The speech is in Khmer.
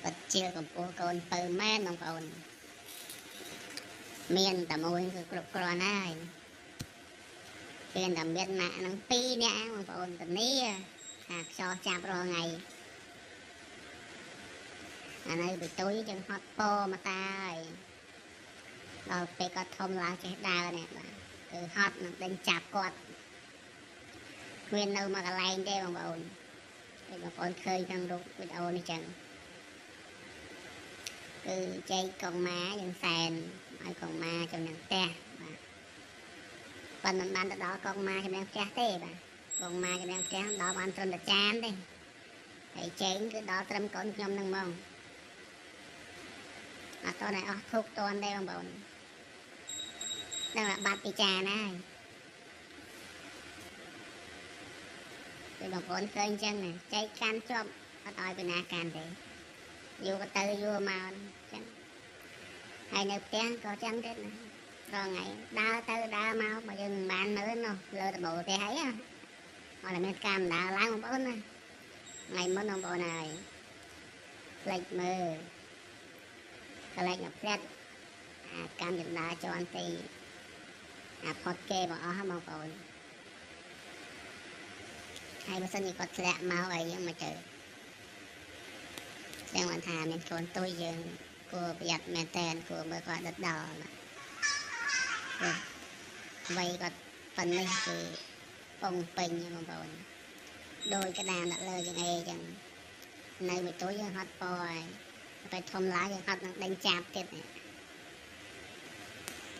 ពិតជាកម្ពស់កូនពៅមែនបងប្អូន មានតែមួយគឺគ្រប់គ្រាន់ហើយ គេតែមានម៉ាក់នឹងពីរនាក់បងប្អូន ធានាថាខ្យល់ចាប់រាល់ថ្ងៃ។ អានៅបតុយចឹងហត់ពោមកតាហើយ ដល់ពេលគាត់ធំឡើងចេះដើរនេះ បាទ គឺហត់នឹងដេញចាប់គាត់ គ្មាននៅមកកន្លែងទេបងប្អូន ដូចបងប្អូនឃើញក្នុងរូបវីដេអូនេះចឹង គឺចែកកងម៉ាយើងសែនឲ្យកងម៉ាចំណងផ្ទះ បាទ ប៉ុន្តែមិនបានទៅដល់កងម៉ាចំណងផ្ទះទេ បាទ កងម៉ាចំណងផ្ទះដល់បានត្រឹមតែចានទេ ហើយចែងគឺដល់ត្រឹមកូនខ្ញុំនឹងហ្មង អត់តតែអស់ធូបតនទេបងប្អូន ដឹងថាបាត់ពីចានហើយ ពេលបងប្អូនឃើញអញ្ចឹងណា ចែកកាន់ជាប់ អត់ឲ្យពីណាកាន់ទេ យូរក៏ទៅយូរមកអញ្ចឹងហើយ។ នៅផ្ទះក៏ចឹងទៀតណា រាល់ថ្ងៃដើរទៅដើរមក បើយើងមិនបានមើលនោះលើដំបូលផ្ទះអី អត់មានការដើរឡើងបងប្អូនណា។ ថ្ងៃមុនបងប្អូនហើយ ផ្លេចមើលកលែកមកផ្លែតអាកម្មចន្ទាជាន់ទីអាផុតគេមកអស់បងប្អូន ហើយបើសិនជាគាត់ធ្លាក់មកអីហ្នឹងមកទៅ ចឹងបានថាមានកូនទុយយើងគួរប្រយ័ត្នមែនតែន គួរមើលគាត់ដិតដល់ណា វ័យគាត់ប៉ុណ្នេះគឺពងពេញបងប្អូន ដោយក្តារដាក់លើចឹងអីចឹង នៅមួយទុយយើងហត់ពហើយ ពេលធំឡើងយើងហត់នឹងដេញចាប់ទៀត។